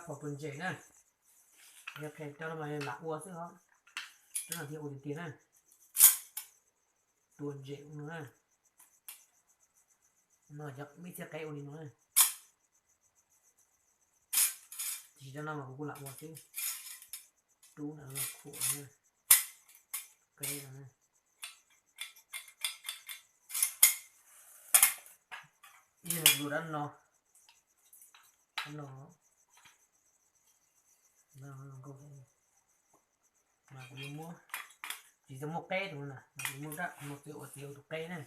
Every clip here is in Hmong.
Pom tus ntses na, yog qhia rau no mas lam ua xwb os, rau no thiaj ua tiag tiag na. Tus ntses no na, no cov me txhiab qeb ua li no na. Tiam sis rau no mas kuv kuj lam ua xwb. Rub ntawm no khuam na, qeb no na. Ib yam li dab no, dab no, no nkauj mas kuv yuav muab, tsis tau muaj qeb tus no na, mas kuv muab dab no txiav ua txiav ua tus qeb na.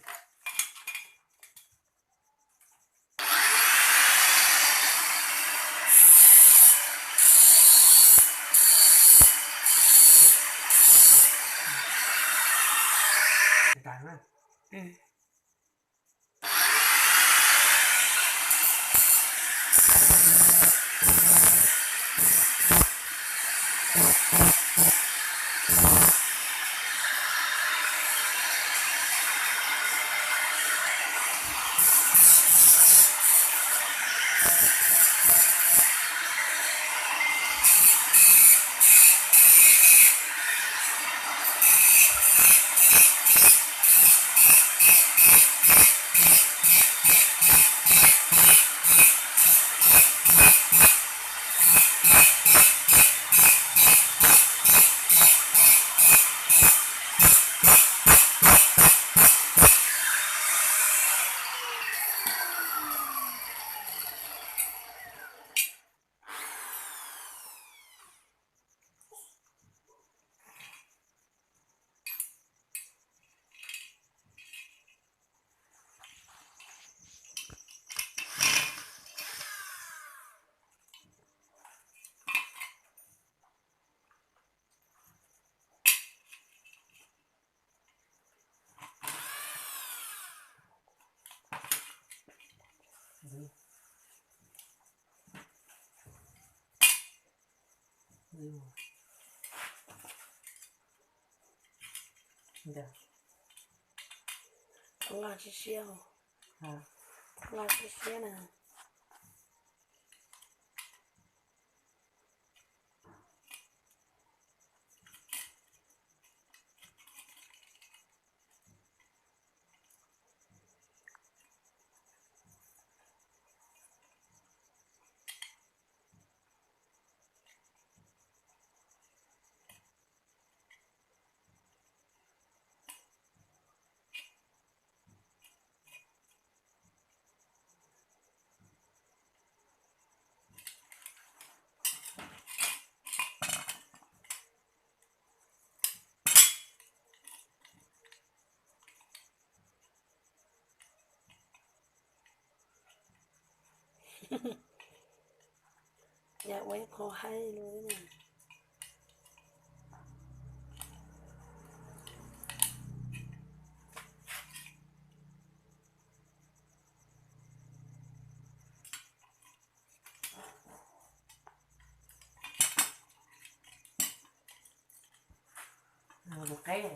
Laj siab siab, laj siab siab na. Yog ua ib qho haib li na. Tus qeb.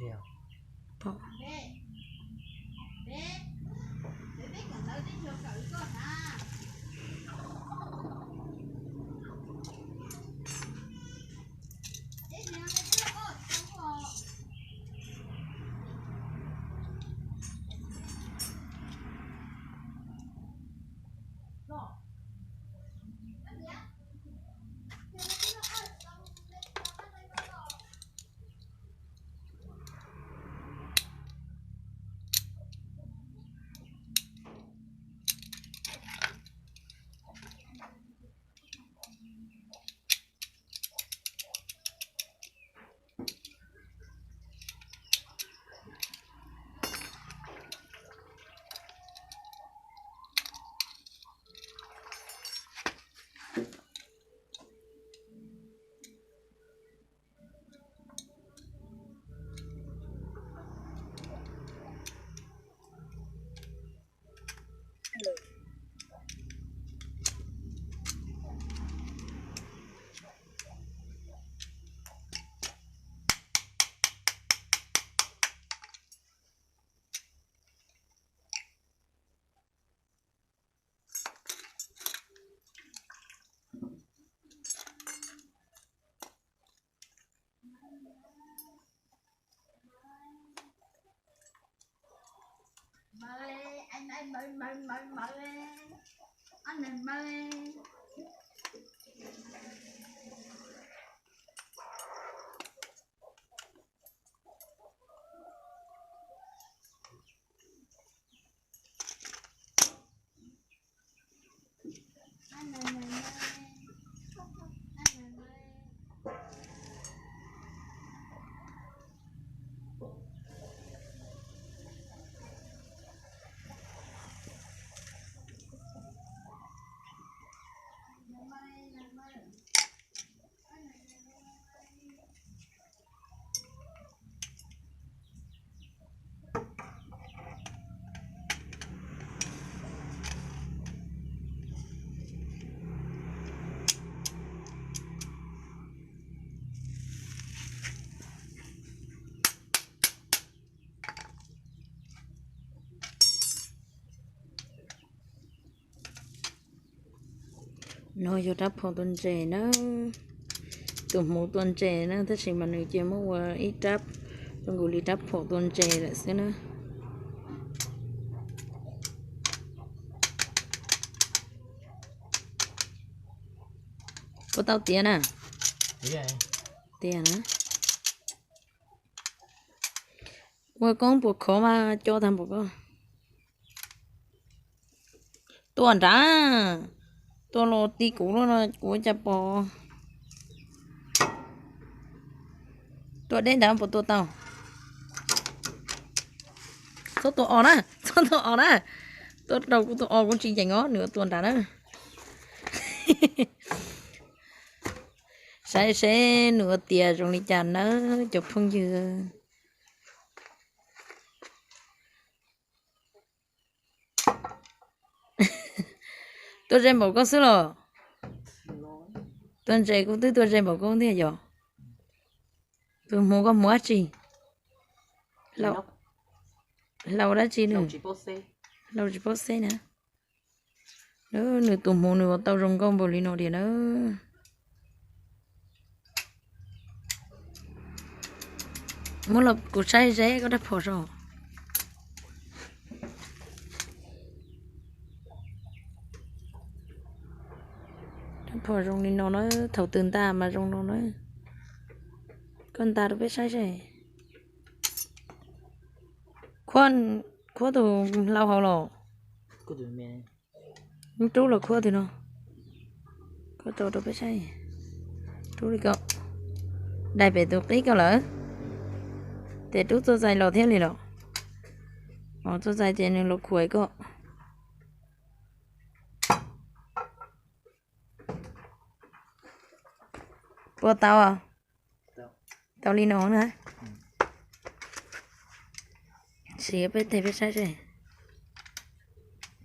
Pom. No yog rab phom tua ntses na. Tus hmuv tua ntses na, tab sis mas nws ces muab ua ib rab zoo nkaus li rab phom tua ntses lawm xwb na. Puas tau tiav na? Tiav na. Ua koob puas khov mas co tag npaum ko. Tua nrad, tua los ti kuv lub no kuv cas pom. Tua deb nrad puas tua tau? Txhob tua os na, txhob tua os na. Tua rau kuv tus os kuv tsis yeem os, nws tua nrad na. Saib seb nws ua tiav zoo li cas nawb cov phooj ywg. Tua ze npaum koj xwb los? Tua ntses kuv twb tua ze npaum koj thiab yog. Tus hmuv koj hmuv dab tsi? Hlau dab tsi nws? Hlau tsis paub xeb na. Nws tus hmuv nws ua tau zoo nkauj npaum li no tiag na. Muab los kuv saib seb koj rab phom zoo. Rab phom zoo li no na, thaum twg nta mas zoo no na. Koj nta rau peb saib seb. Khuab tus hlau hauv los? Muab rub los khuab tus no. Koj tso rau peb saib. Rub li ko. Dai pem tus qib ko lawm. Ces rub txuj txais los thiab li los? Os, txuj txais ces nws los khuam ko. Puas tau? Tau li no na. Siv peb teg peb saib seb.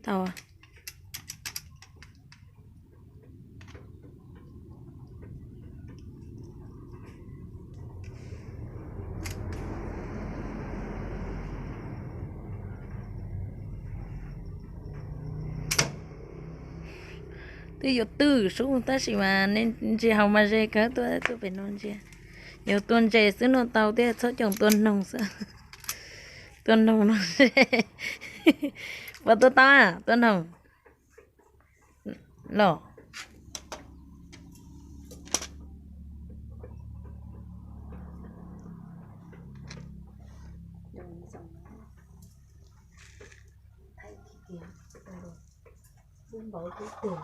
Tau. Twb yuav twj sub tab sis mas nej ntsia haus mas ze kawg, tuaj tuaj pem no ntsia. Yog tua ntses xwb no tau thiab, txhob coj tua noog xwb. Tua noog no ze. Puas tua tau, tua noog los? Npauv tib tug.